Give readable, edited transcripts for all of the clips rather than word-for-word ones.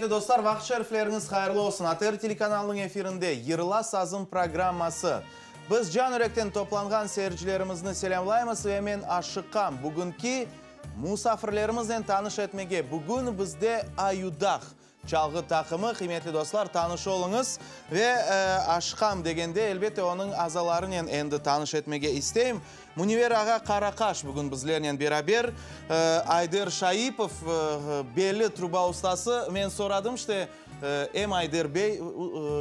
Qıymetli dostlar, vaqıt şerifleriñiz hayırlı olsun! ATR telekanalınıñ efirinde Yırla sazım programması. Biz can-yürekten toplanğan seyircilerimizni selâmlaymız ve men aşıqam bugünki musafirlerimiznen tanış etmege. Bugün bizde Ayudağ Çalğı taqımı, qıymetli dostlar, tanış oluñız. Ve aşqam degende, elbette, onıñ azalarınen endi tanış etmege isteyim. Münver ağa Qaraqaş bugün bizlernen beraber. Ayder Şaipov, belli truba ustası. Men soradım, işte, em Ayder bey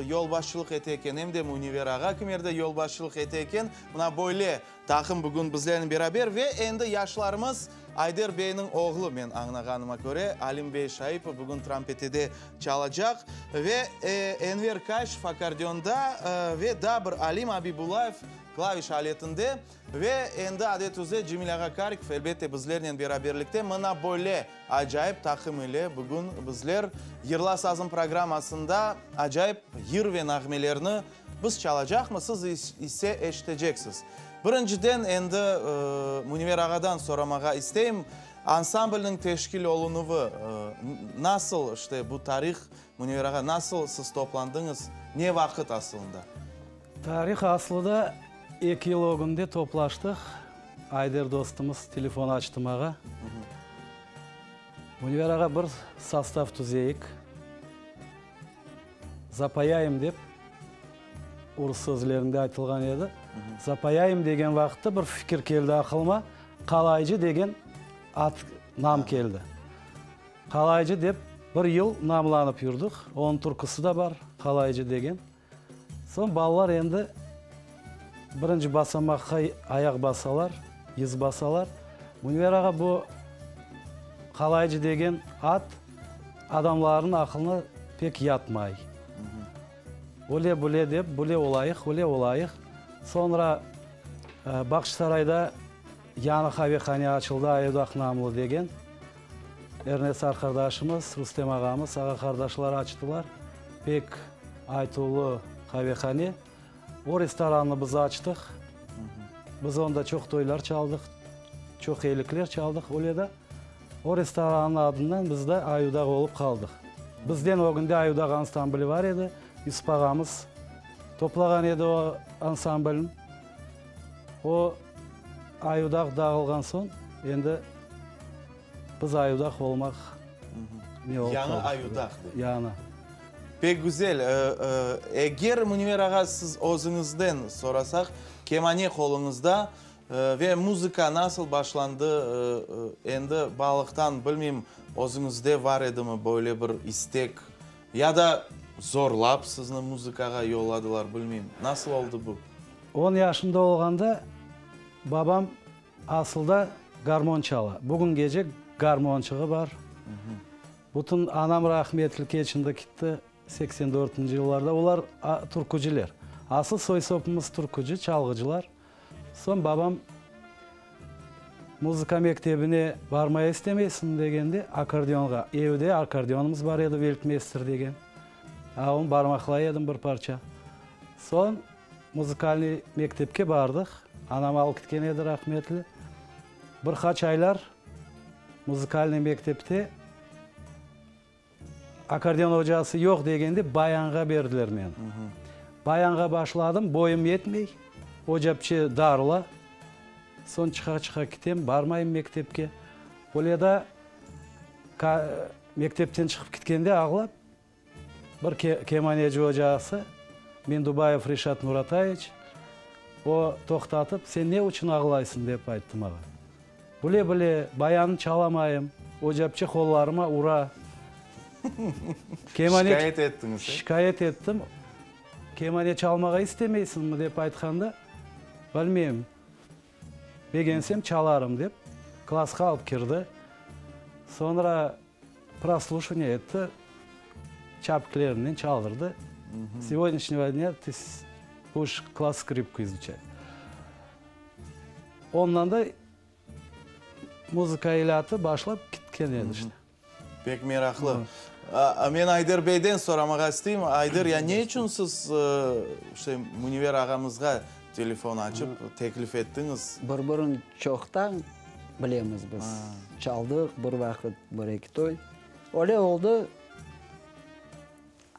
yolbaşçılıq ete eken, em de Münver ağa kimerde yolbaşçılıq ete eken. Mına böyle Taqım bugün bizlernen beraber ve endi yaşlarımız, Ayder beyniñ oğlu, men añnağanıma köre, Alim bey Şaipov bugün trampetede çalacaq ve Enver Kaşev akkordeonda ve daa bir Alim Abibullayev klaviş aletinde ve endi adet üzre Cemil ağa Karikov elbette bizlernen beraberlikte mına böyle acayip taqım ile bugün bizler Yırla sazım programmasında acayip yır ve nağmelerni Biz çalacaqmız, siz ise eşiteceksiz. Birinciden endi Münver ağadan soramağa isteyim, ansamblniñ teşkil olunuvı nasıl, işte bu tarih, Münver ağa, nasıl siz toplandıñız, ne vaqıt asılında? Tarih aslıda eki yıl ögünde toplaştıq, Ayder dostumız telefon açtı mağa. Münver ağa, bir sostav tüzeyik. Zapayayım dep, urus sözlerinde aytılğan edi. Zapayayım degen vaqıtta bir fikir keldi aqılıma, Qalaycı degen ad, nam keldi. Qalaycı dep bir yıl namlanıp yurduq. Onıñ türküsi de bar, Qalaycı degen. Soñ balalar endi birinci basamaqqa ayaq basalar, iz basalar. Münver ağa, bu Qalaycı degen ad Adamlarnıñ aqılına pek yatmay. Öyle-böyle dep, böyle olayıq, öyle olayıq. Soñra Bağçasarayda yañı qavehane açıldı, Ayudaq namlı degen. Ernes arqadaşımız, Rustem ağamız, ağa-qardaşlar açtılar. Pek aytuvlı qavehane. O restorannı biz açtıq. Biz onda çoq toylar çaldıq, çoq elikler çaldıq. Öyle de o restorannıñ adından biz de Ayudağ olıp qaldıq. Bizden ögünde Ayudağ ansambli bar edi. Yusuf ağamız toplağan edi o ansamblni. O Ayudağ dağılğan soñ endi biz Ayudağ olmaq ne olıp Yañı qaldıq. Ayudağ dep. Yañı. Pek güzel. Eger, Münver ağa, siz özüñizden sorasaq, kemane qoluñızda ve muzıka nasıl başlandı, endi balalıqtan, bilmeyim, özüñizde var edimi böyle bir istek, ya da zorlap sizni muzıkağa yolladılar, bilmeyim, nasıl oldı bu? On yaşımda olğanda babam asılda garmon çala. Bugüngece garmonçığı bar. Bütün anam rahmetli keçindi kitti 84-nci yıllarda. Olar türküciler. Asıl soy-sopumız türküci, çalğıcılar. Soñ babam muzıka mektebine barmaya istemeysiñ degende, akkordeonğa. Evde akkordeonımız bar edi, Weltmeister degen. A, onı barmaqlay edim bir parça. Soñ muzıkalnıy mektepke bardıq. Anam alıp kitken edi rahmetli. Bir qaç aylar Muzıkalnıy mektepte akkordeon ocası yoq degende bayanğa berdiler meni. Bayanğa başladım, boyum yetmey, ocapçe darıla. Soñ çıqa-çıqa kitem, barmayım mektepke. Öyle da mektepten çıqıp kitkende ağlap, Bir kemaneci ocası, Mendubayev Reşat Nuratayeviç, o toqtatıp, sen ne uçun ağlaysıñ, dep ayttı maña. Bile-bile, bayanı çalamayım, ocapçe qollarıma ura. Kemane, Şikâyet ettiñiz, e? Şikâyet ettim. Kemane çalmağa istemeysiñmi, dep aytqanda, bilmeyim. Begensem çalarım, dep, klassqa alıp kirdi. Soñra Prosluşivaniye etti, çapiklerinen çaldırdı. S segodnâşnego dnâ tı budeş klass skripku izuçat. Ondan da muzıka ilâtı başlap kitken edi işte. Pek meraqlı. Men Ayder beyden soramağa isteyim. Ayder, ya ne içün siz işte Münver ağamızğa telefon açıp teklif ettiñiz? Bir-birini çoqtan Bilemiz biz. Çaldıq bir vaqıt, bir-eki toy. Öyle oldı.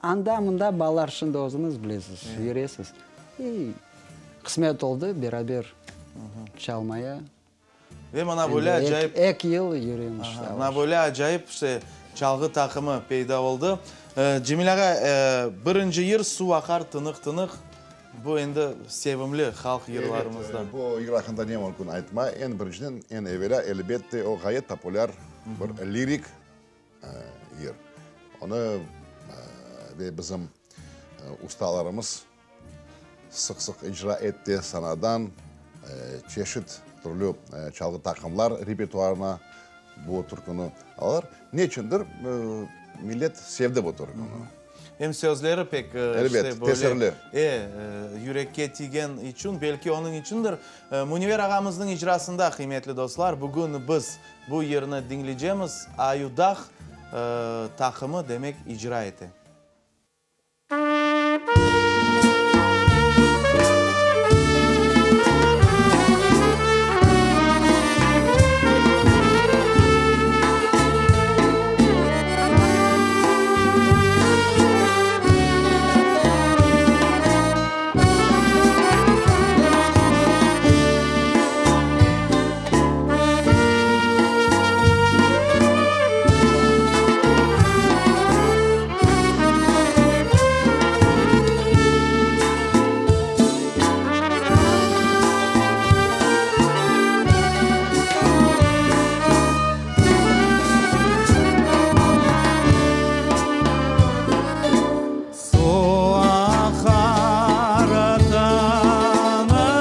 Anda-mında balalar şimdi özüñiz bilesiz, yüresiz. İ, qısmet oldı beraber çalmaya. Ve mına böyle acayip... Eki yıl yüremiz. Mına böyle acayip işte çalğı taqımı peyda oldı. Cemil ağa, birinci yır Suv aqar tınıq-tınıq. Bu endi sevimli halq yırlarımızdan. Evet, bu yır aqqında ne mümkün aytma. Eñ birinciden, eñ evelâ, elbette, o ğayet populâr bir lirik yır. Onı ve bizim ustalarımız sıq-sıq icra etti, sanadan çeşit türlü çalğı taqımlar repertuarına bu türküni alalar. Ne içündir millet sevdi bu türküni. Em sözleri pek işte böyle, e, yürekke tiygen içün, belki onıñ içündir. Münver ağamıznıñ icrasında, qıymetli dostlar, bugün biz bu yırnı diñleycemiz, Ayudağ taqımı, demek, icra ete. Suv aqar tınıq,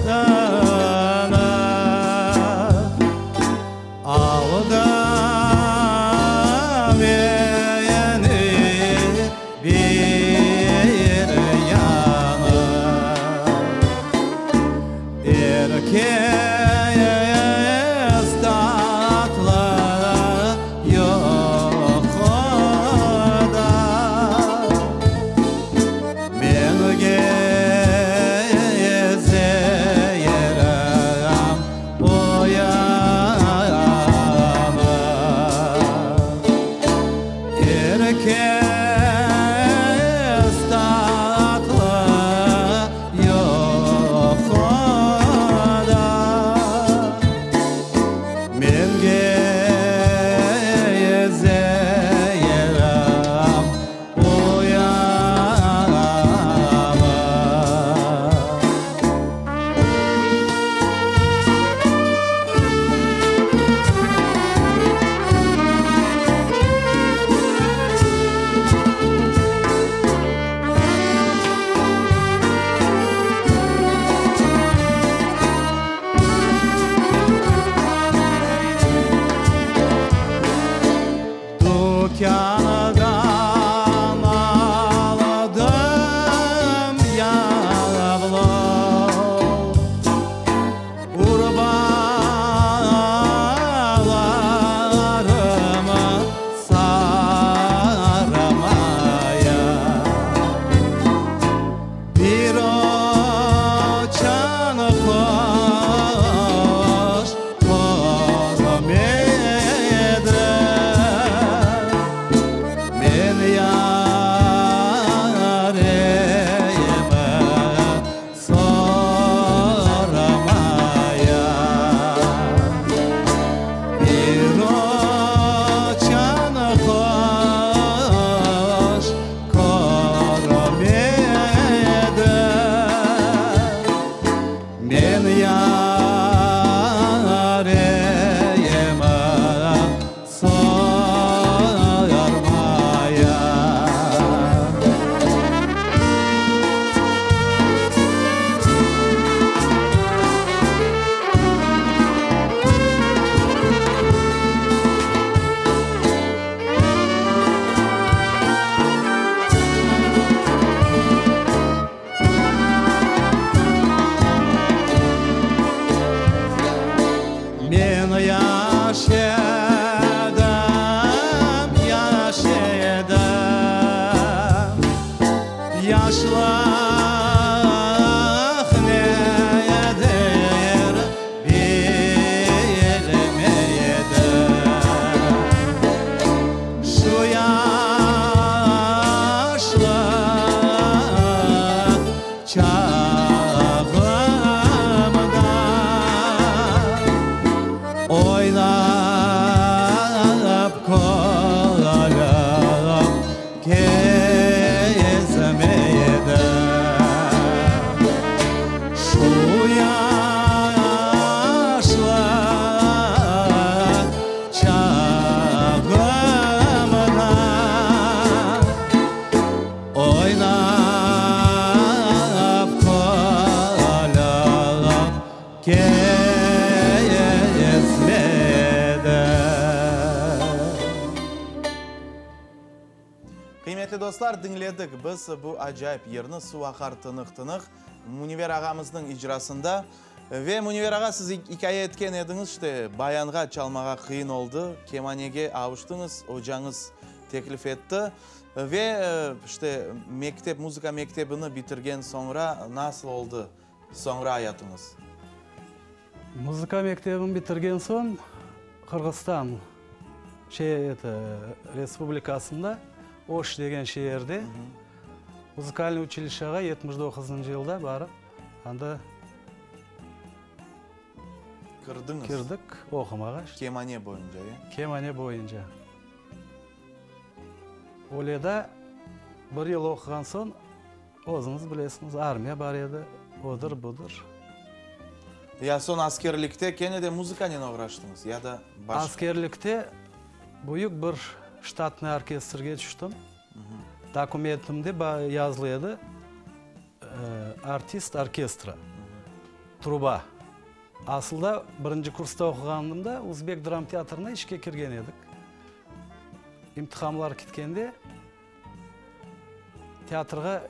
tınıq, Aldı meni bir yana. Er kes tatlı yuquda, Men gezeyirem o yana. Er kes tatlı yuquda, Men gezeyirem o yana. Qıymetli dostlar, diñledik biz bu acayip yırnı, Suv aqar tınıq-tınıq, Münver ağamıznıñ icrasında. Ve Münver ağa, siz ikâye etken ediñiz, işte, bayanğa çalmağa qıyın oldı, kemanege avuştıñız, ocañız teklif etti. Ve, işte, mektep, muzıka mektebini bitirgen soñra nasıl oldı soñra ayatıñız? Muzıka mektebini bitirgen soñ Qırğızstan, şey, eto, respublikasında Oş degen şeerde muzıkalnıy uçilişşağa 79-ncı yılda barıp, anda Kirdiñiz. Kirdik oqumağa. Kemane boyunca, ya? Kemane boyunca. Öyle da bir yıl oquğan soñ, özüñiz bilesiñiz, armiya bar edi, odır, budır. Ya soñ askerlikte kene de muzıkanen oğraştıñız ya da başqa? Askerlikte büyük bir ştatnıy orkestrge tüştim. Dokumentimde yazılı edi, artist orkestra, truba. Asılda, birinci kursta oquğanımda Uzbek dramteatrına işke kirgen edik. İmtihanlar kitkende teatrğa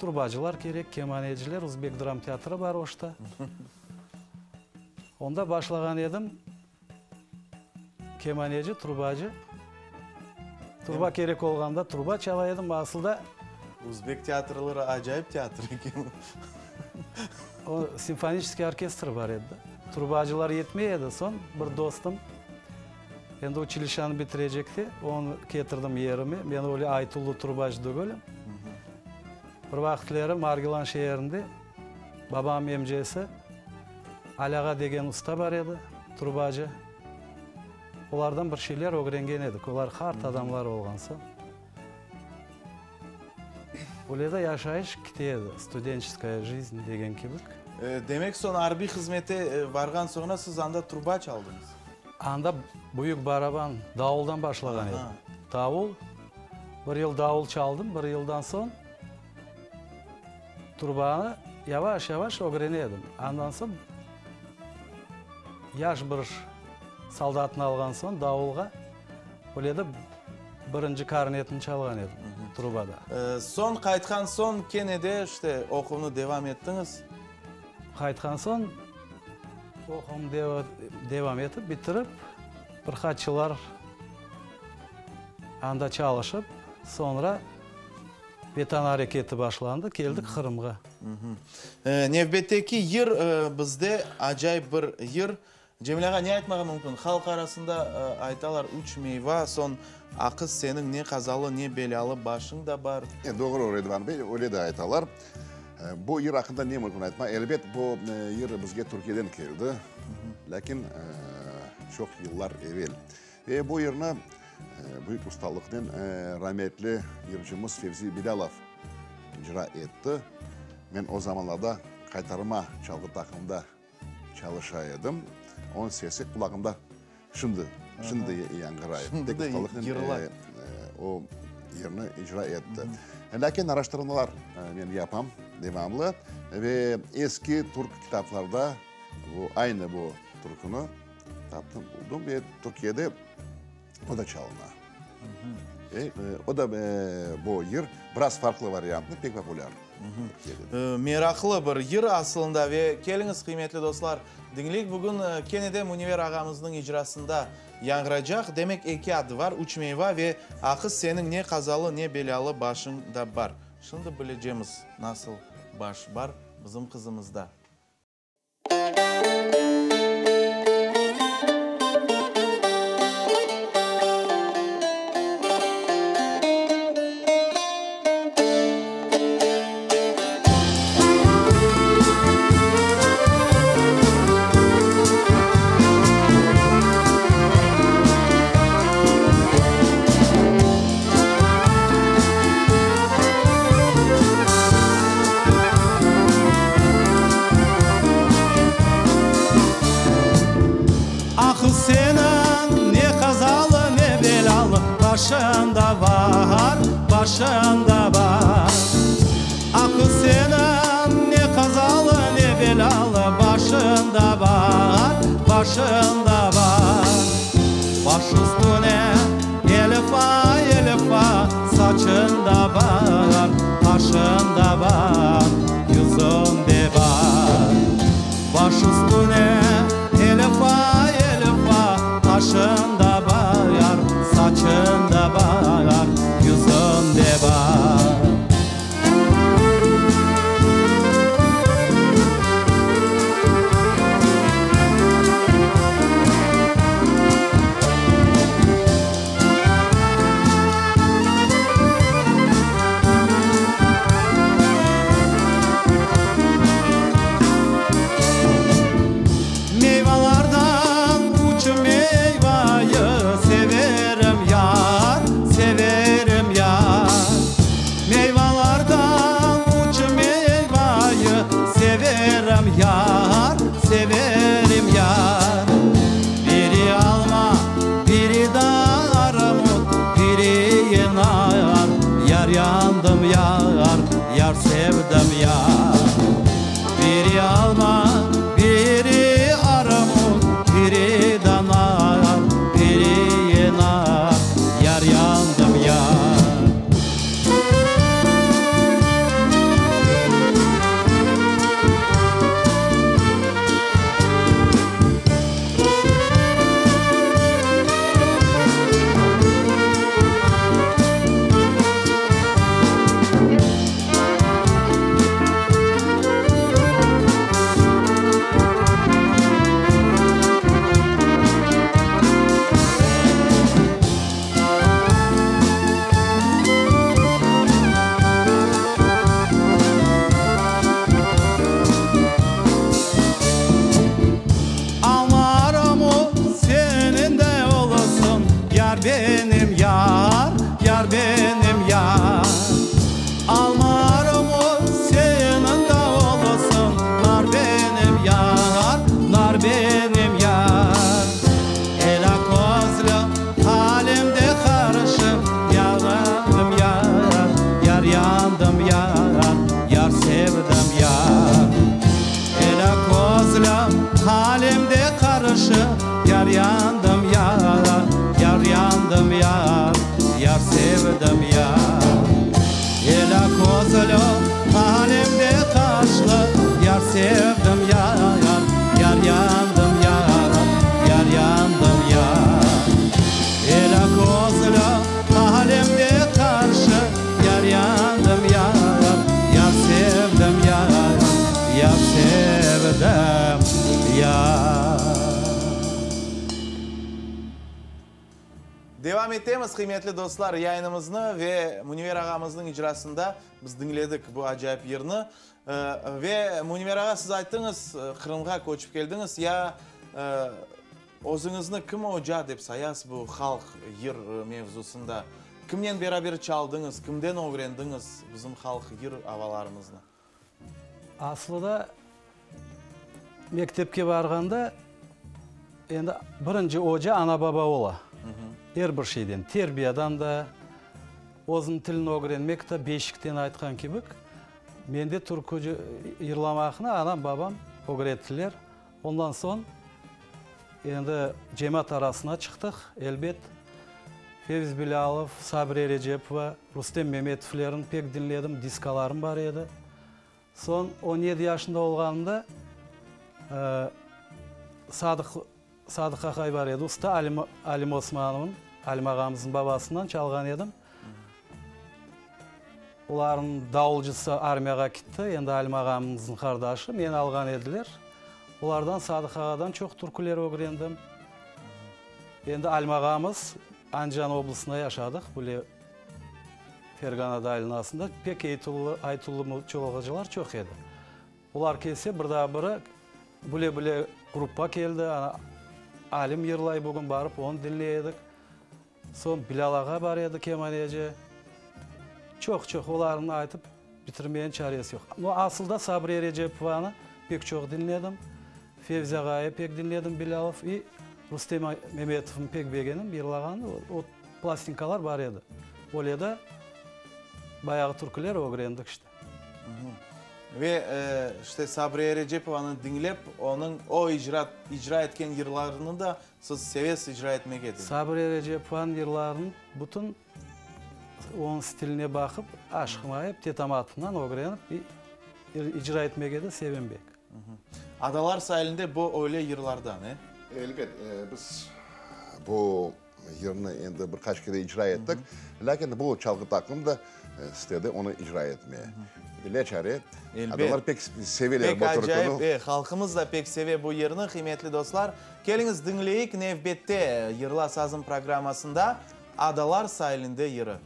trubacılar kerek, kemaneciler, Uzbek dramteatrı bar Oşta. Onda başlağan edim, kemaneci, trubacı. Truba kerek olğanda truba çala edim, asılda. Uzbek teatrları acayip teatr eken. O, simfoniçeskiy orkestr bar edi. Trubacılar yetmey edi, soñ bir dostum, endi uçilişanı bitirecekti, onı ketirdim yerime, men öyle aytuvlı trubacı degülim. Bir vaqıtleri Margilan şeerinde babam emcesi Alâğa degen usta bar edi, trubacı. Olardan bir şeyler ögrengen edik, olar qart adamlar olğan soñ. Öyle de yaşayış kite edi, studençeskaya jizn degen kibik. Demek, soñ arbiy hızmete varğan soñra siz anda truba çaldıñız? Anda büyük baraban, davuldan başlağan edim. Davul, bir yıl davul çaldım, bir yıldan soñ trubanı yavaş-yavaş ögrene edim. Andan soñ yaş bir soldatnı alğan soñ davulğa, öyle de Birinci karnetni çalğan edim trubada. Soñ qaytqan soñ kene de işte oquvnı devam ettiñiz? Qaytqan soñ oquvımnı devam etip, bitirip, bir qaç yıllar anda çalışıp, soñra Vetan areketi başlandı, keldik Qırımğa. Nevbetteki yır bizde acayip bir yır. Cemil ağa, ne aytmağa mümkün? Halq arasında aytalar, üç meyva, soñ aqız seniñ ne qazalı, ne belâlı başıñ da bar. E, doğru, Redvan bey, öyle de aytalar. Bu yır aqqında ne mümkün aytma? Elbet, bu yır bizge Türkiyeden keldi, lâkin çoq yıllar evel. Ve bu yırnı büyük ustalıqnen rametli yırcımız Fevzi Bilâlov icra etti. Men o zamanlarda Qaytarma çalğı taqımında Çalışa edim. Onıñ sesi qulağımda şimdi, şimdi de yañğıray. Şimdi de yırlay. O yırnı icra etti. Lâkin araştırmalar men yapam devamlı ve eski türk kitaplarda bu aynı bu türküni taptım, buldum ve Türkiyede o da çalına. O da bu yır biraz farqlı variantlı, pek populâr. Meraqlı bir yır asılında ve keliñiz, qıymetli dostlar, diñleyik. Bugün kene de Münevver ağamıznıñ icrasında yañğıracaq. Demek, eki adı var, Üç meyva ve Aqız seniñ ne qazalı, ne belâlı başıñ da bar. Şimdi bilecemiz, nasıl baş bar bizim qızımızda. Ah, seniñ ne qazalı, ne belâlı başıñ da bar, başıñ da bar. Ah, seniñ ne qazalı, ne belâlı başıñ da bar, başıñ da bar. Baş üstüne, Elifa, Elifa. Saçında bar, qaşında bar, yüzünde bar. Baş üstüne, Elifa, Elifa, Qaşında bar, saçında bar, yüzünde bar. Meyvalardan üç meyvayı severim yar, severim yar. Meyvalardan üç meyvayı severim yar, severim yar. Biri alma, biri da armut, biri nar, Yar yandım yar, yar sevdim yar. Biri alma, biri armut, biri da nar, biri nar, Yar yandım yar. Alma armut seniñ de olsun, yar benim yar, yar benim yar. Alma armut seniñ de olsun, nar benim yar, nar benim yar. Elâ közlü halim de qarışıp, yandım yar, yar yandım yar, yar sevdim yar. Elâ közlü halim de qarışıp, yar yandım yar, yar yandım yar, yar sevdim yar. Elâ közlü halim de qaşlı, yar sevdim yar, yar yandım yar, yar yandım yar. Elâ közlü halim de qarşı, yar yandım yar, yar sevdim yar, yar sevdim yar. Devam etemiz, qıymetli dostlar, yayınımıznı ve Münver ağamıznıñ icrasında biz diñledik bu acayip yırnı. Ve Münver ağa, siz ayttıñız, Qırımğa köçip keldiñiz, ya özüñizni kim oca dep sayasız bu halq yır mevzusında? Kimnen beraber çaldıñız, kimden ögrendiñiz bizim halq yır avalarımıznı? Aslı da mektepke barğanda endi birinci oca ana-baba ola. Er bir şeyden, terbiyadan da, özüniñ tilini ögrenmek de beşikten aytqan kibik. Mende türkü yırlamaqnı anam-babam ögrettiler. Ondan soñ endi cemaat arasına çıqtıq, elbet. Fevzi Bilâlov, Sabriye Erecepova, Rustem Memetovlerni pek diñledim, diskalarım bar edi. Soñ on yedi yaşında olğanımda Sadıq Sadıq aqay bar edi, usta Alim Alim Osmanovnıñ, Alim ağamıznıñ babasından çalğan edim. Olarnıñ davulcısı armiyağa kitti, endi Alim ağamıznıñ qardaşı, meni alğan ediler. Olardan, Sadıq ağadan çoq türküler ögrendim. Endi Alim ağamız Andijan oblastında yaşadıq, böyle Fergana dalinasında pek eytullı, aytullı çalğıcılar çoq edi. Olar kelse, bir daa biri bile-bile gruppa keldi, ana, Alim yırlay bugün, barıp onı diñley edik. Soñ Bilâl ağa bar edi, kemaneci. Çoq-çoq, olarnı aytıp bitirmeniñ çaresi yoq. No, asılda Sabriye Erecepovanı pek çoq diñledim. Fevzi ağayı pek diñledim, Bilâlov, i Rustem Memetovnı pek begenim, yırlağanı, o plastinkalar bar edi. Öyle de bayağı türküler ögrendik işte. Ve, işte, Sabriye Erecepovanı diñlep, onıñ o icra icra etken yırlarını da siz sevesiz icra etmege, demek. Sabriye Erecepovanıñ yırlarını bütün. Onıñ stiline baqıp, aşıqmayıp, tetamatından ögrenip, icra etmege de sevem bek. Adalar sailinde bu öyle yırlardan, e? Elbet, biz bu yırnı endi bir qaç kere icra ettik, lâkin bu çalğı taqım da istedi onı icra etmeye. Lâçare, adamlar pek seveler bu türküni. Pek acayip, e, halqımız da pek seve bu yırnı, qıymetli dostlar. Keliñiz, diñleyik, nevbette Yırla sazım programmasında Adalar sailinde yırı.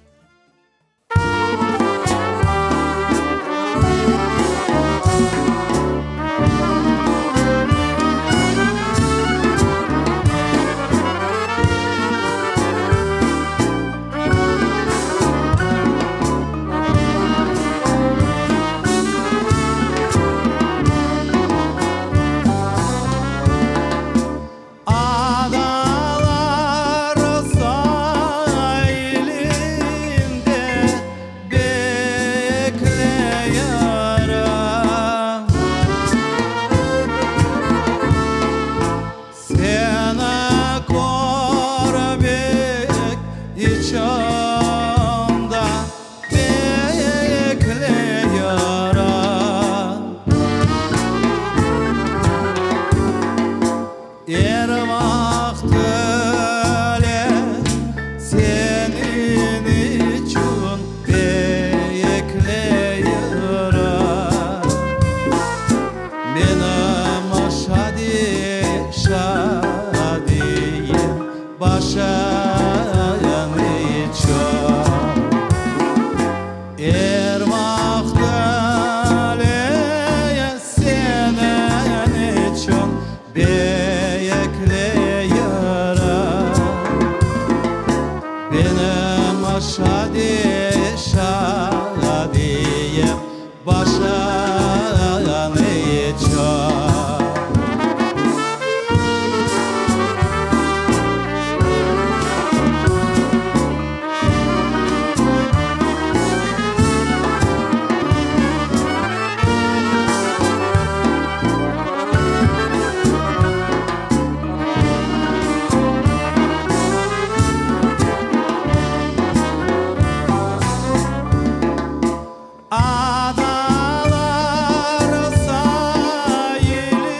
Adalar sailinde bekleyürüm. Seni körmek içün da bekleyürüm. Er vaqıt öyle seniñ içün bekleyürüm. Menim şadiye, şadiyem başıñ içün. Er vaqıt öyle seniñ içün bekleyürüm. Benim şadiye, şadiyem başıñ içün. Adalar sailinde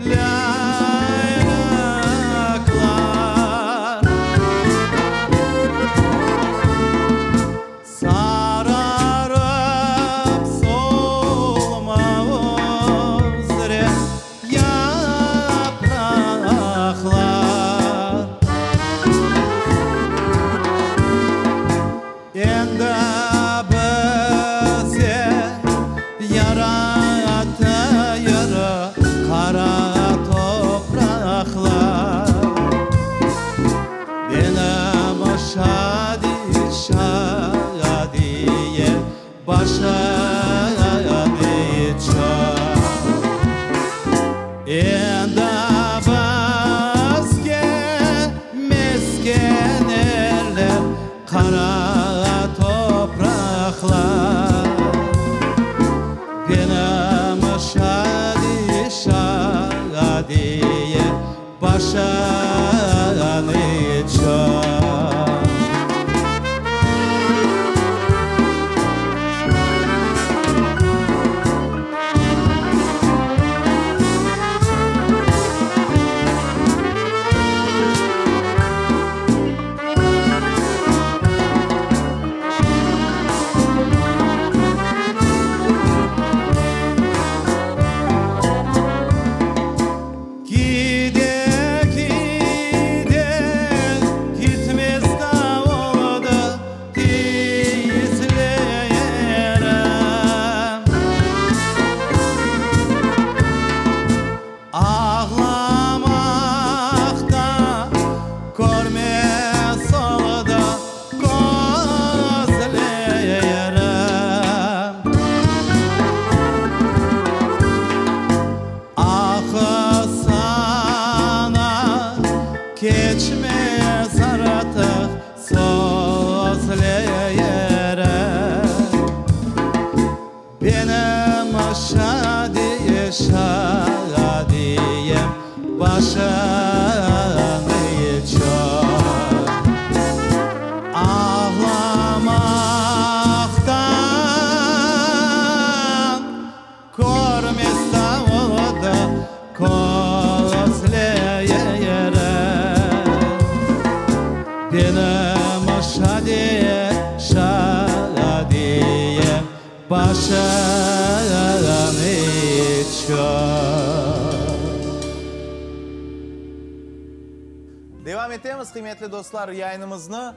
leylekler Sararıp solmaq üzre yapraqlar. Endi bize yaratayır qara topraqlar. Benim şadi, şadiye başım içün. Endi bizge mesken erler qara topraqlar. Benim şadi, şadiye başım içün. Gide, gide, gitmez de oldı dizlerim. Ağlamaqta körmez oldı közlerim. Ahı sana keçmez artıq sözlerim. Benim şadiye, şadiyem başıñ içün. Başın içün. Devam etemiz, qıymetli dostlar, yayınımıznı.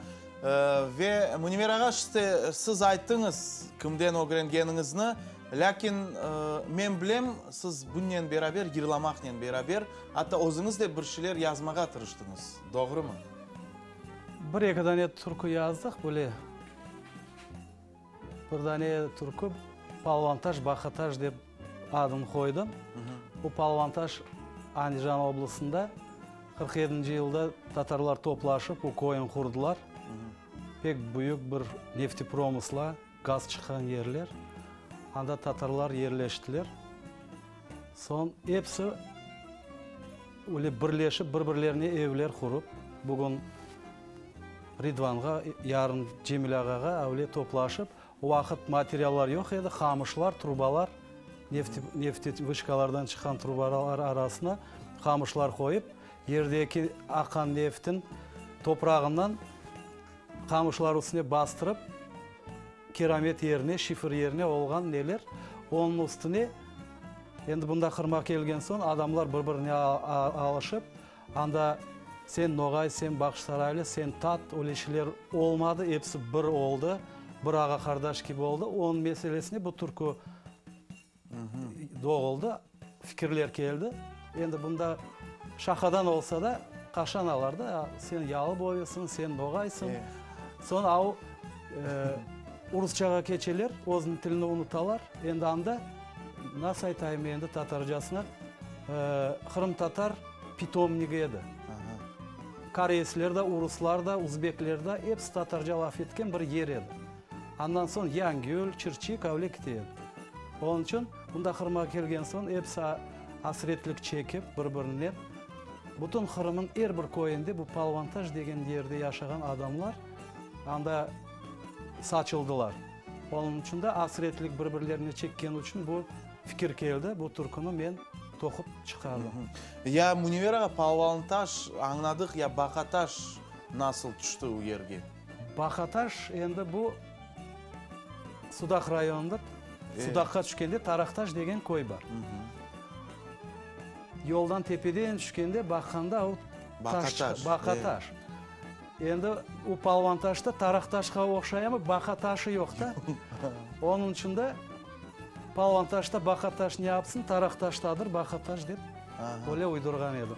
Ve Münver ağa, işte, siz ayttıñız kimden ögrengeniñizni, lâkin men bilem, siz bunnen beraber, yırlamaqnen beraber, atta özüñiz de bir şeyler yazmağa tırıştıñız, doğrumı? Bir-eki dane türkü yazdıq, böyle. Bir dane türkü Palvantaş, Baqataş dep adını qoydım. Bu Palvantaş Andijan oblastında 47-nci yılda tatarlar toplaşıp o köyni qurdılar. Pek büyük bir neftepromısla, gaz çıqqan yerler. Anda tatarlar yerleştiler. Soñ episi öyle birleşip bir-birlerine evler qurıp, bugün Ridvanğa, yarın Cemil ağağa öyle toplaşıp, o vaqıt materiallar yoq edi, qamışlar, trubalar, nefti vışkalardan çıqqan trubalar arasına qamışlar qoyıp, yerdeki aqqan neftin toprağından qamışlar üstüne bastırıp, kiramet yerine, şifir yerine olğan neler, onıñ üstüne, endi bunda Qırımğa kelgen soñ adamlar bir-birine alışıp, Anda sen noğay, sen bağçasaraylı, sen tat, öyle şeyler olmadı, episi bir oldı, bir ağa-qardaş kibi oldı. Onıñ meselesine bu türkü doğuldı, fikirler keldi. Endi bunda şaqadan olsa da, qaşanalar da, sen yalı boyusıñ, sen noğaysıñ. Soñ av urusçağa keçeler, özüniñ tilini unutalar. Endi anda, nasıl aytayım endi tatarcasına, Qırımtatar pitomnigi edi. Koreysler de, uruslar da, uzbekler de, episi tatarca laf etken bir yer edi. Andan soñ Yangiyül, Çirçik, öyle kite edi. Onıñ içün mında Qırımğa kelgen soñ episi asretlik çekip bir-birine, bütün Qırımnıñ er bir köyünde bu Palvantaş degen yerde yaşağan adamlar anda saçıldılar. Onıñ içün de asretlik bir-birlerine çekkeni içün bu Fikir keldi, bu türküni men toqup çıqardım. Ya Münevver ağa, Palvantaş añladıq, ya Baqataş nasıl tüşti u yerge? Baqataş endi bu Sudaq rayonında, Sudaqqa tüşkende Taraqtaş degen köy bar. Yoldan tepeden tüşkende baqqanda o taş çıqa, Baqataş. Endi o Palvantaş da Taraqtaşqa oqşay amma baqa taşı yoq da. Onıñ içün de Palvantaşta baqa taş ne yapsın, Taraqtaştadır baqa taş dep öyle uydurğan edim.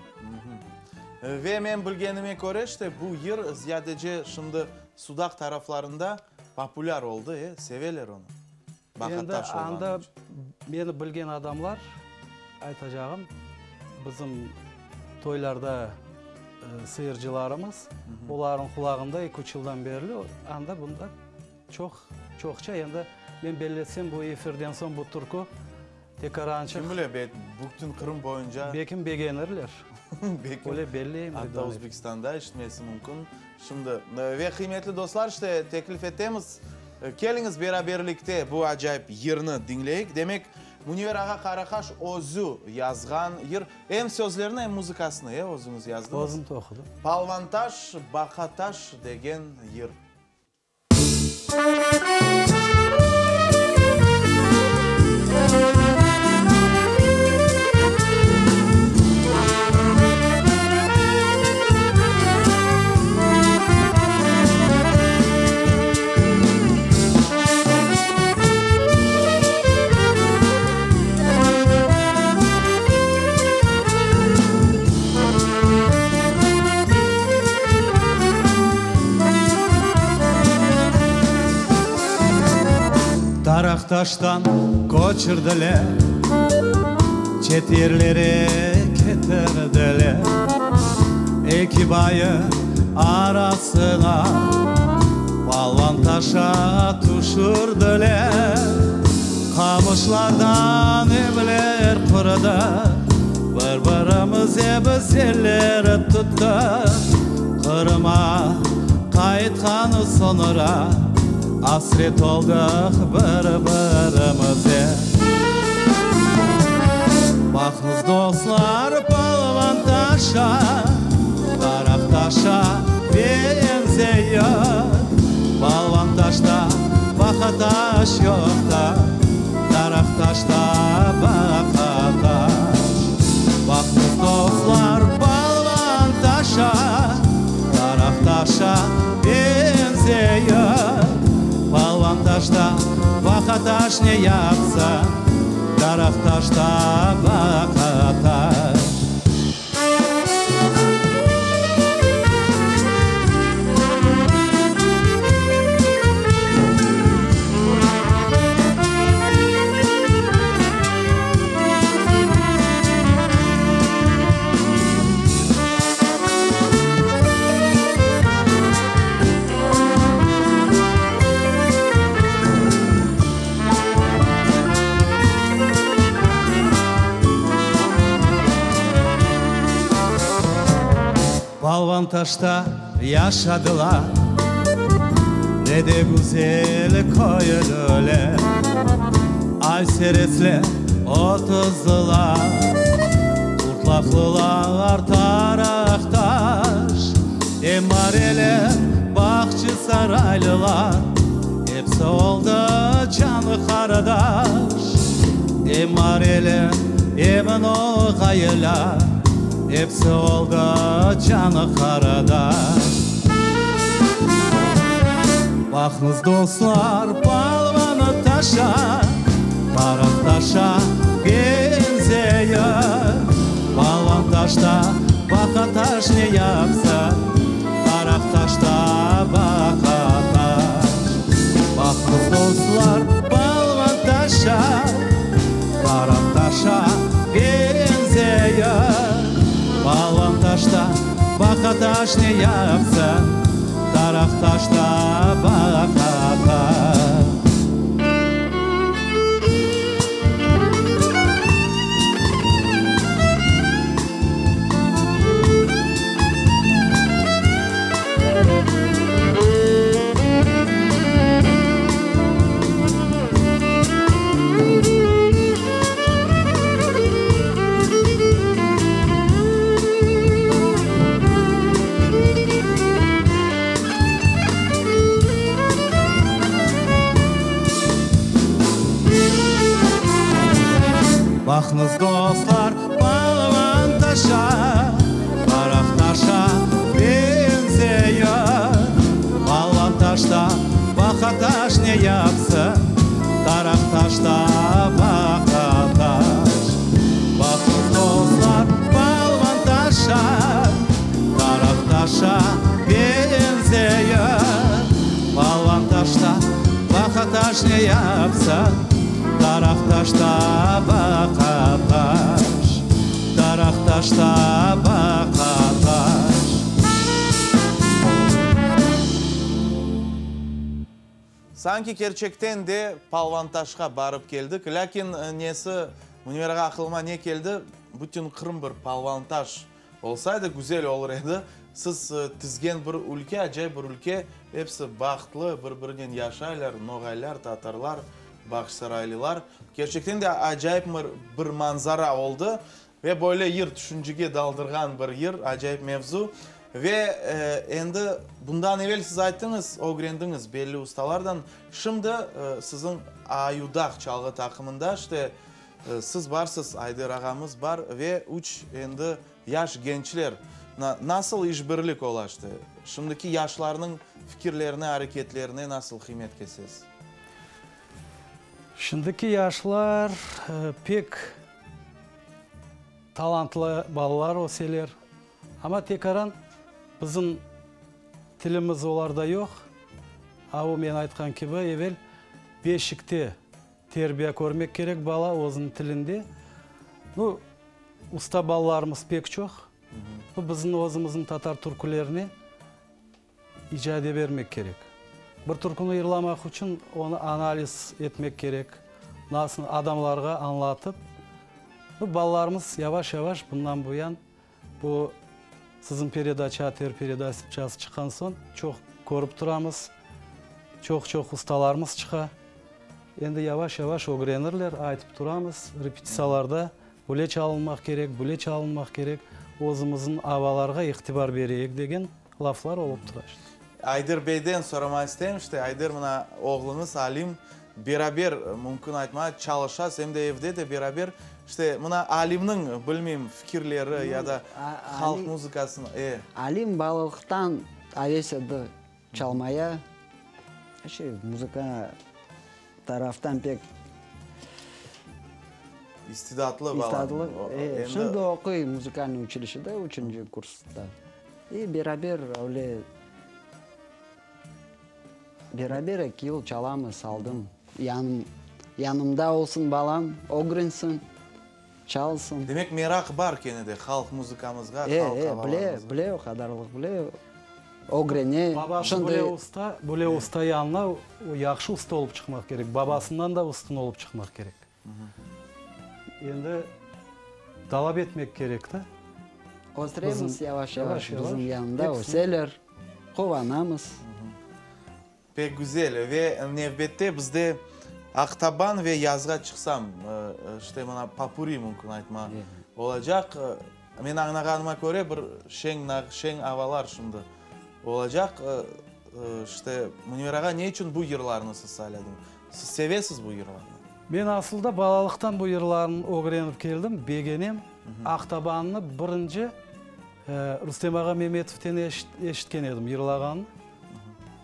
Ve men bilgenime köre, işte bu yır ziyadece şimdi Sudaq taraflarında populâr oldı, e, seveler onı. Baqa Endi taş olğanı anda içün. meni bilgen adamlar, aytacağım, bizim toylarda seyircilarımız, olarnıñ qulağında eki-üç yıldan berli anda bunda çoq, çoqça. Endi men bellesem, bu efirden soñ bu türkü tekarançıq. Kim bile, belki bütün Qırım boyunca. Bekim begenirler. Bekim. Öyle belleyim. Atta Özbekistanda eşitmesi mümkün. Şimdi, ve qıymetli dostlar, işte, teklif etemiz, keliñiz beraberlikte bu acayip yırnı diñleyik. Demek, Münevver ağa Qaraqaş özü yazğan yır, em sözlerini, em muzıkasını, e, özüñiz yazdıñız. Özüm toqudım. Palvantaş, Baqataş degen yır. Taraqtaştan köçürdiler, Çet yerlere ketirdiler. Eki bayır arasına Palvantaşa tüşürdiler. Qamışlardan evler qurdıq, Bir-birimize biz eller tuttıq. Qırımğa qaytqan soñra, Asret oldıq bir-birimize. Baqıñız, dostlar, Palvantaşa, Taraqtaşa beñzeyir. Palvantaşta baqa. Baqa taş yoq da, Taraq taşta baqa taş. Baqıñız, dostlar, palvan taşa, Taraq taşa beñzeyir. Palvan taşta baqa taş ne yapsa, Taraq taşta baqa taş. Palvan taşta yaşadılar, Ne de güzel köylüler. Ay seresle otuzdılar, Qurtlaqlılar taraq taş. Emareler, Bağçasaraylılar, Epsi oldı can qardaş. Emareler, em noğaylar, Epsi oldı can qardaş. Baqıñız, dostlar, palvan taşa, Taraq taşa beñzeyir. Palvan taşta baqa taş ne yapsa, Taraq taşta baqa taş. Baqıñız, dostlar, palvan taşa, Taraq taşa beñzeyir. Palvan taşta baqa taş ne yapsa, Taraq taşta baqa taş. Baqıñız, dostlar, palvan taşa, Taraq taşa beñzeyir. Palvan taşta baqa taş ne yapsa, Taraq taşta baqa taş. Baqıñız, dostlar, palvan taşa, Taraq taşa beñzeyir. Palvan taşta baqa taş ne yapsa, Taraq taşta baqa taş. Taraq taşta baqa taş. Sanki kerçekten de Palvantaşqa barıp keldik. Lâkin nesi, Münver ağa, aqılıma ne keldi, bütün Qırım bir Palvantaş olsaydı, güzel olur edi. Siz tizgen bir ülke, acayip bir ülke, episi bahtlı, bir-birinen yaşaylar, noğaylar, tatarlar, bağçasaraylılar. Kerçekten de acayip bir manzara oldı. Ve böyle yır, tüşüncege daldırğan bir yır, acayip mevzu. Ve endi bundan evel siz ayttıñız, ögrendiñiz belli ustalardan. Şimdi siziñ Ayudağ çalğı taqımında işte siz barsız, Ayder ağamız bar ve üç endi yaş gençler. Nasıl işbirlik ola işte? Şimdiki yaşlarnıñ fikirlerine, areketlerine nasıl qıymet kesesiz? Şimdiki yaşlar pek talantlı balalar öseler. Amma tekaran bizim tilimiz olarda yoq. A o men aytqan kibi, evel beşikte terbiye körmek kerek bala özüniñ tilinde. Nu, usta balalarımız pek çoq. Bu bizim özümizniñ tatar türkülerine icade bermek kerek. Bir türküni yırlamaq içün onı analiz etmek kerek, nasıl adamlarğa añlatıp. Bu balalarımız yavaş-yavaş bundan buyan bu siziñ peredaça, ATR peredaçası çıqqan soñ çoq körip turamız, çoq-çoq ustalarımız çıqa. Endi yavaş-yavaş ögrenirler, aytıp turamız repetitsiyalarda, böyle çalınmaq kerek, böyle çalınmaq kerek, özümizniñ avalarğa itibar bereyik degen laflar olıp tura işte. Ayder beyden soramağa isteyim, işte, Ayder, mına, oğluñız Alim beraber, mümkün aytmağa, çalışasız, em de evde de beraber, işte, mına, Alimniñ, bilmeyim, fikirleri ya da halq muzıkasını, e. Alim balalıqtan aves edi çalmaya, şey, muzıka taraftan pek. İstidatlı bala. İstidatlı, e, şimdi oquy muzıkalnıy uçilişede, üçünci kursta. İ beraber öyle, beraber eki yıl çalamız, aldım. Yanım, yanımda olsun balam, ögrensin, çalsın. Demek, meraq bar kene de halq muzıkamızğa, halq avalarımızğa. E, e, bile, bile o qadarlıq, bile, ögrene. Babası Şimdi. bile usta, bile usta yanına o yahşı usta olıp çıqmaq kerek, babasından da üstün olıp çıqmaq kerek. Endi talap etmek kerek da. Östiremiz yavaş-yavaş, bizim yanında öseler, quvanamız. Pek güzel. Ve nevbette bizde Aqtaban ve Yazğa çıqsam, işte mına popuri mümkün aytma, olacaq. Men añlağanıma köre, bir şeñ, şeñ avalar şimdi olacaq. İşte, Münver ağa, ne içün bu yırlarnı siz sayladıñız? Siz sevesiz bu yırlarnı? Men asılda balalıqtan bu yırlarnı ögrenip keldim, begenem. Aqtabannı birinci Rustem ağa Memetovten eşitken edim yırlağanını.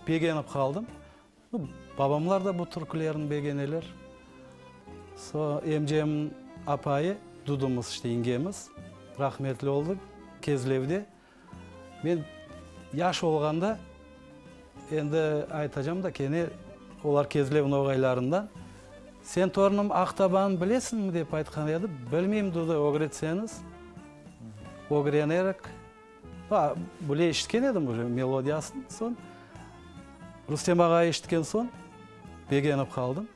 Begenip qaldım. Babamlar da bu türkülerni begeneler. So, emcemniñ apayı, dudumız, işte, yengemiz, rahmetli oldı Kezlevde. Men yaş olğanda, endi aytacam da, kene olar Kezlev noğaylarından, Sen, torunım, Aqtabanı bilesiñmi? dep aytqan edi. Bilmeyim, dudu, ögretseñiz, ögrenerik. Bile eşitken edim uje melodiyasını, soñ Rustem ağa eşitken soñ begenip qaldım.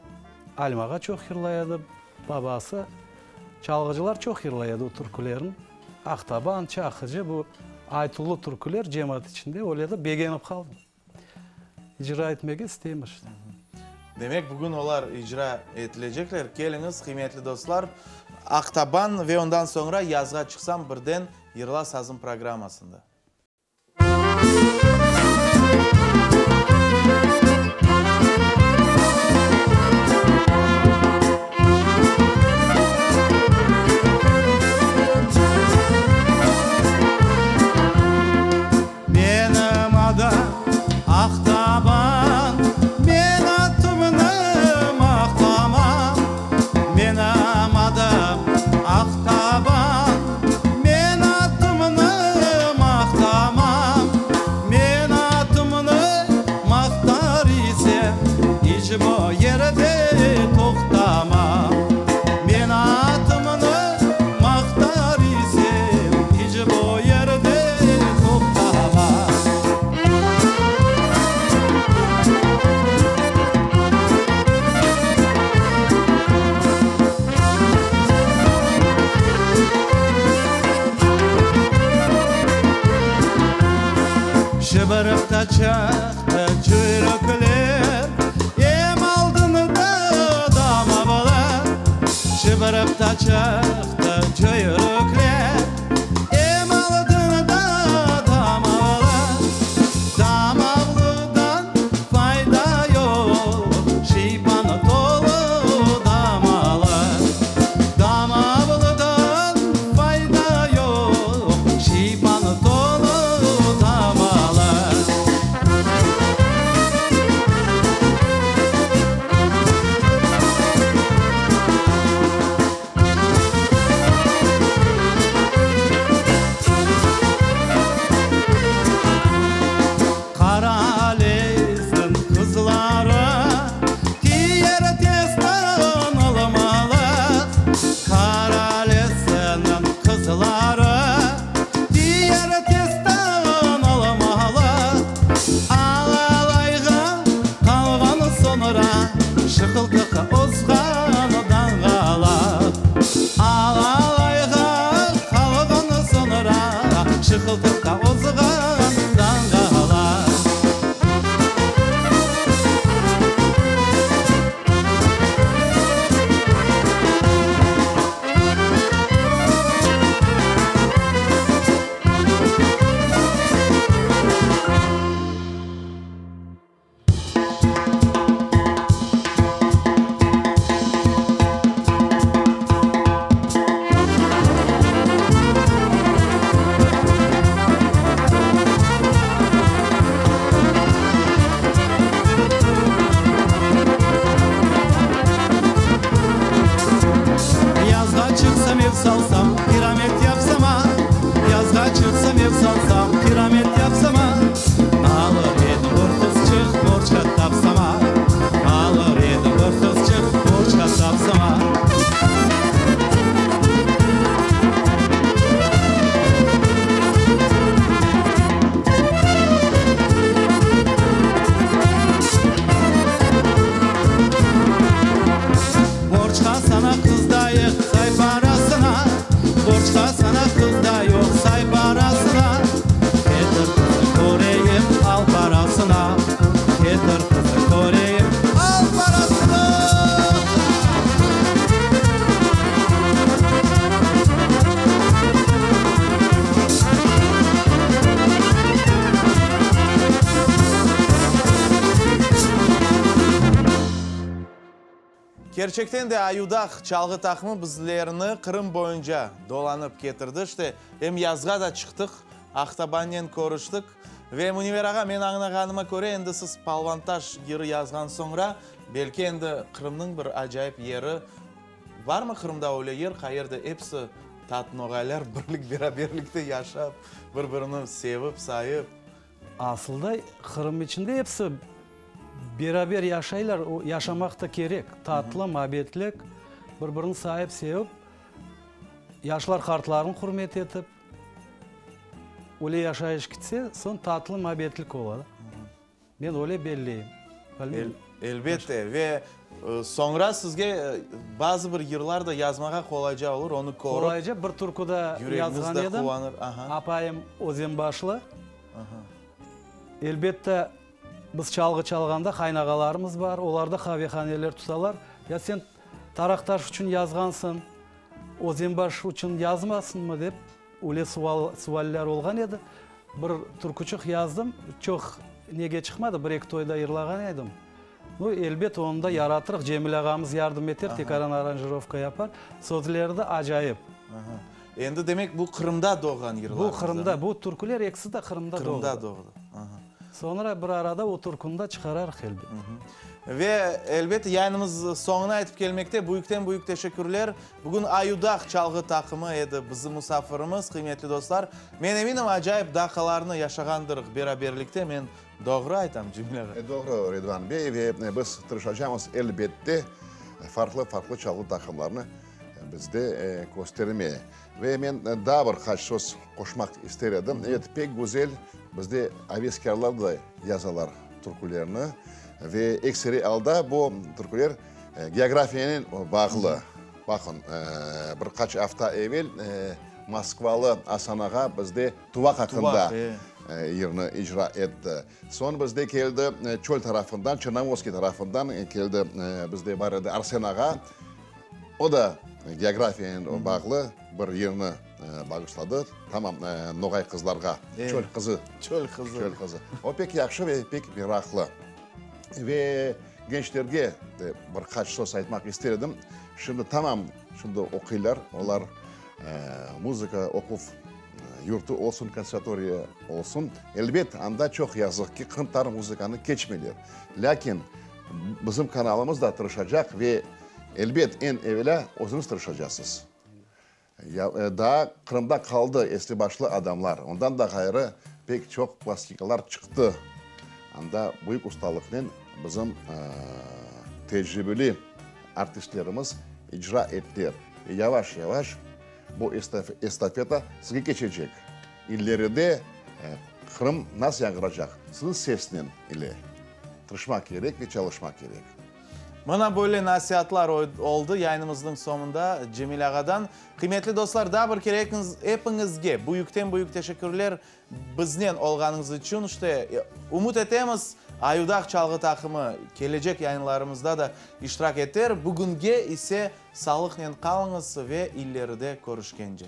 Alim ağa çoq yırlay edi, babası, çalğıcılar çoq yırlay edi o türkülerni. Aqtaban, Çaqıcı, bu aytuvlı türküler cemaat içinde öyle de begenip qaldım. İcra etmege isteymiz işte. Demek, bugün olar icra etilecekler. Keliñiz, qıymetli dostlar, Aqtaban ve ondan soñra Yazğa çıqsam birden Yırla sazım programmasında. Menim adım Aqtaban, men atımnı maqtamam. Menim adım Aqtaban, men atımnı maqtamam. Men atımnı maqtar isem, iç bu yerde toqtamam. Men atımnı maqtar isem, iç bu yerde toqtamam. Şıbırıp ta çıqtı cüyrükler, Em aldında damavlar. Şıbırıp ta çıqtı cüyrükler, Em aldında damavlar. Damavlıdan fayda yoq, Şiypan tolu damalar. Damavlıdan fayda yoq, Şiypan tolu damalar. Kerçekten de Ayudağ çalğı taqımı bizlerni Qırım boyunca dolanıp ketirdi. İşte, em yazğa da çıqtıq, Aqtabannen körüştik. Ve Münevver ağa, men añlağanıma köre, endi siz Palvantaş yırı yazğan soñra, belki endi Qırımnıñ bir acayip yeri, barmı Qırımda öyle yer, qayerde episi tat noğaylar birlik-beraberlikte yaşap, bir-birini sevip, sayıp? Asılda Qırım içinde episi beraber yaşaylar, yaşamaq da kerek, tatlı, mabetlik, bir-birini sayıp, sevip, yaşlar qartlarını hürmet etip, öyle yaşayış kitse, soñ tatlı, mabetlik ola. Men öyle belleyim. Elbette, ve soñra sizge bazı bir yırlar da yazmağa qolayca olur, onı körip. Qolayca, bir türkü da yazğan edim, apayım Özenbaşlı. Elbette, biz çalğı çalğanda qaynağalarımız bar, olar da qavehaneler tutalar. Ya sen Taraqtaş içün yazğansıñ, Özenbaş içün yazmasıñmı dep. Öyle sualler olğan edi. Bir türküçıq yazdım, çoq nege çıqmadı, bir-eki toyda yırlağan edim. Nu, elbet, onı da yaratırıq, Cemil ağamız yardım eter, tekaran aranjirovka yapar. Sözleri de acayip. Endi, demek, bu Qırımda doğğan yırlarımız. Bu Qırımda, bu türküler ekisi de Qırımda doğdı. Qırımda doğdı. Soñra bir arada o türküni de çıqararıq, elbet. Ve, elbet, yayınımız soñuna yetip kelmekte. Büyükten-büyük teşekkürler. Bugün Ayudağ çalğı taqımı edi bizim musafirimiz, qıymetli dostlar. Men eminim, acayip daqiqalarnı yaşağandırıq beraberlikte. Men doğru aytam, Cemil ağa? Doğru, Ridvan bey, ve biz tırışacamız, elbette, farqlı-farqlı çalğı taqımlarnı bizde köstermeye. Ve men daa bir qaç söz qoşmaq ister edim. Evet, pek güzel, bizde aveskârlar da yazalar türkülerni. Ve ekseri alda bu türküler geografiyanen bağlı. Baqıñ, bir qaç afta evel Moskvalı Asan ağa bizde tuvaq aqqında yırnı icra etti. Soñ bizde keldi çöl tarafından, Çernomorskiy tarafından keldi, bizde bar edi Arsen ağa. O da geografiyanen bağlı bir yırnı bağışladı, tamam noğay qızlarğa, Çöl qızı. Çöl qızı. Çöl qızı. O pek yahşı ve pek meraqlı. Ve gençlerge de bir qaç söz aytmaq ister edim. Şimdi tamam, şimdi oquylar, olar muzıka oquv yurtu olsun, konservatoriya olsun. Elbet, anda çoq yazıq ki, qırımtatar muzıkanı keçmeyler. Lâkin bizim kanalımız da tırışacaq ve Elbet, eñ evelâ özüñiz tırışacaqsız. Ya, daa Qırımda qaldı esli-başlı adamlar. Ondan da ğayrı, pek çoq plastinkalar çıqtı. Anda büyük ustalıqnen bizim tecribeli artistlerimiz icra ettiler. Ve yavaş-yavaş bu estafeta sizge keçecek. İleride Qırım nasıl yañğıracaq? Siziñ sesnen ile. Tırışmaq kerek ve çalışmaq kerek. Mına böyle nasiatlar oldı yayınımıznıñ soñunda Cemil ağadan. Qıymetli dostlar, daa bir kere epiñizge büyükten-büyük teşekkürler biznen olğanıñız içün. İşte, ümüt etemiz, Ayudağ çalğı taqımı kelecek yayınlarımızda da iştirak eter. Bugünge ise sağlıqnen qalıñız ve ileride körüşkence.